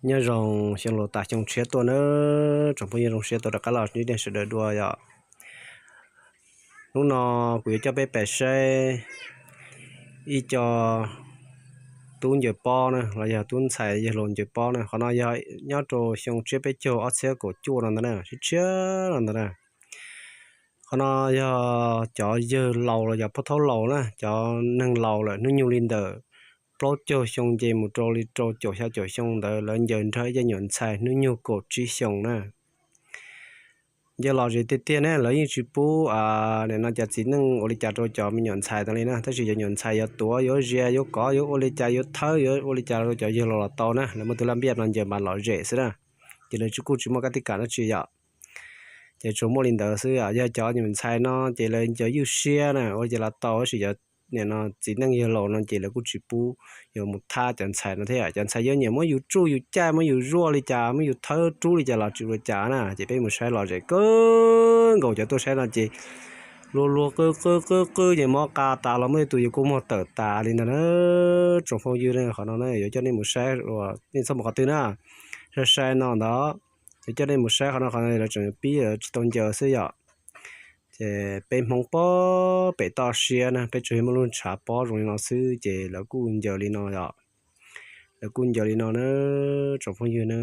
Nyob zoo xyoo laus tas xyoo tshiab tuaj nawb, tsoom phooj ywg, zoo siab tuaj rov qab los ntsib nej sawv daws dua yom. Hnub no kuv yuav coj peb pais saib ib co tub ncaws pob na, los yog tub ntxhais yawg laus ncaws pob na. Qhov no yog nyob rau xyoo tsiab peb caug ob txhiab kaum cuaj no ntag na, tshiab tshiab no ntag na. Qhov no yog cov yawg laus los yog pab thaub laus na, cov neeg laus lawm hnub nyoog li ntawm plaub caug xyoo nce mus rau li rau caum xya caum xyoo ntawd, lawv ncaws nrog ib co nyuam ntxhais hnub nyoog kaum tsib xyoos na. Ncaws lom zem tiag tiag ne, lawv yeej tsis pub nim no cov txiv neej ua li cas rau cov me nyuam ntxhais no li na, tab sis cov nyuam ntxhais yuav tuav yuav zias yuav kov yuav ua li cas yuav thawb yuav ua li cas rau cov yawg laus los tau na, lawv muaj tus laj npiaj no ncaws mas lom zem xwb na. Ces lawv tsis kuj tsis muaj kab tib kam dab tsi yom. Ces tsuas muaj li ntawd xwb, yog cov nyuam ntxhais no ces lawv ncaws ywj siab na, ua li cas los tau, tab sis cov nim no txiv neej yawg laus no ces lawv kuj tsis pub yuav mus thab cov ntxhais no thiab. Cov ntxhais yuav nyiam muab yus tsuj yus caij muab yus zuaj li cas muab yus thawb rub li cas los tsis ua cas na. Ces peb mus saib lom zem kawg nkaus, cov tuaj saib no ces luag luag qw qw qw qw ces mob qa tas los muaj tej tus yuav kua muag tawm tas li ntag na. Tsoom phooj ywg, qhov no yuav coj nej mus saib, nej txhob mus qhov twg na, sai sai no ntag. Yuav coj nej mus saib qhov no, qhov no lawv tseem pib lawv tsis tau ncaws xwb yom. Ces peb Hmoob pob pem toj siab na, peb tsuas yog muaj lub tshav pob zoo li no xwb ces lawv kuj ncaws li no yom. Lawv kuj ncaws li no na, tsoom phooj ywg na,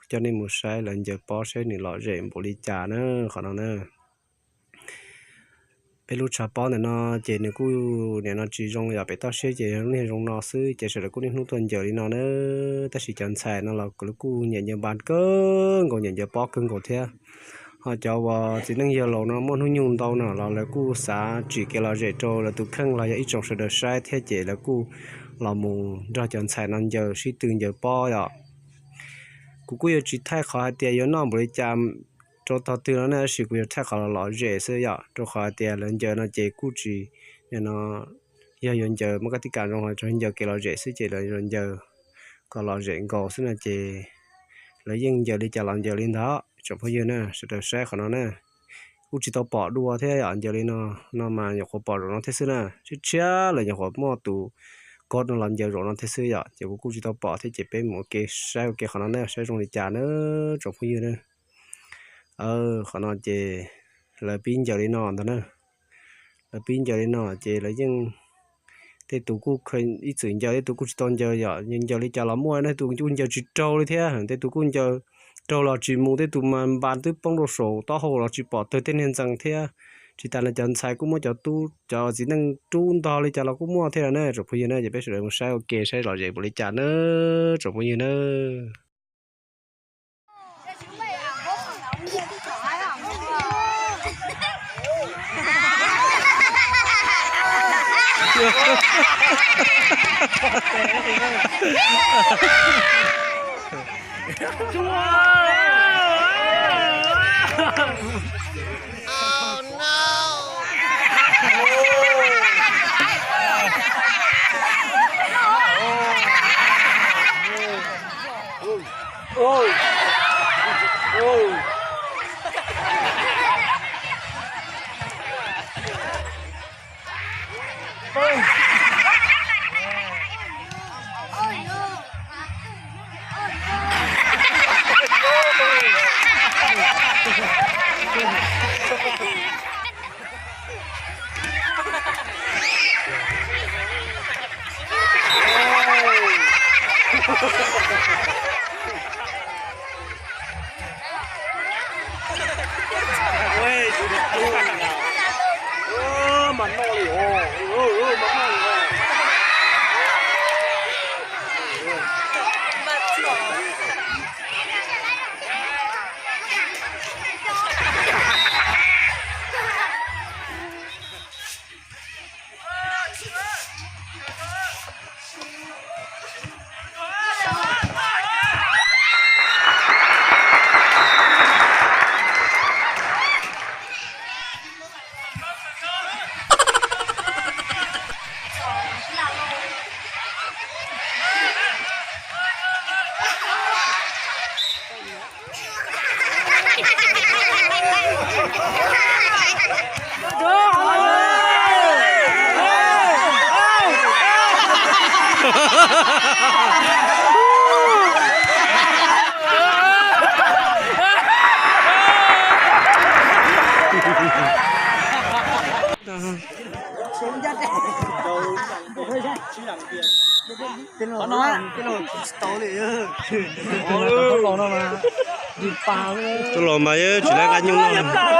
coj nej mus saib lawv ncaws pob saib nws lom zem npaum li cas na, qhov no na. Peb lub tshav pob ntawm no ces nws kuj nim no tsis zoo yom, pem toj siab ces lub niag zoo no xwb ces sawv daws kuj niaj hnub tuaj ncaws li no na. Tab sis cov ntxhais no los lawv kuj nyiam ncaws npas kawg nkaus, nyiam ncaws pob kawg nkaus thiab. Ho cov uas txiv neej yawg laus no muaj hnub nyoog ntau no los lawv kuj xav tsim kev lom zem rau lawv tus kheej los yog ib tsoom sawv daws saib thiab ces lawv kuj los mus nrog cov ntxhais no ncaws sib tw ncaws pob yom. Kuv kuj yuav tsis thaij qhov hais tias yuav noj npaum li cas rau tog twg no ne, tab sis kuv yuav thaij qhov lom zem xwb yom, rau qhov hais tias lawv ncaws no ces kuj tsis, no yog yuav ncaws muaj kab tib kam zoo los tsuas ncaws kev lom zem xwb ces lawv yuav ncaws kom lom zem nkaus xwb no ces lawv yeej ncaws li cas los ncaws li ntawd tsoom phooj ywg na, sawv daws saib qhov no na. Kuj tsis tau pom dua thiab yom, ncaws li no, no mas nyuam qhuav pom zaum no thiab xwb na, tshiab tshiab lawm nyuam qhuav muaj tus kob no los ncaws zaum no thiab xwb yom, ces kuv kuj tsis tau pom thiab ces peb mus ua ke saib ua ke qhov no na, saib zoo li cas na tsoom phooj ywg na. Qhov no ces lawv pib ncaws li no ntag na. Lawv pib ncaws li no ces lawv yeej, tej tus kuj ib txwm ncaws, tej tus kuj tsis tau ncaws yom, ncaws li cas los muaj, tej tus kuj ncaws tsis raug li thiab, tej tus kuj ncaws raug los tsis mus, tej tus mas npas twb poob rau saum taub hau los tsis pom tawg tej niag ntxees thiab. Tsis tas li cov ntxhais kuj muaj, cov tub cov txiv neej rub ntog li cas los kuj muaj thiab na tsoom phooj ywg na, ces peb sawv daws mus saib ua ke saib lom zem npaum li cas na tsoom phooj ywg na. Qhov no, tau los mas yog tsis laib nqa nyuj no.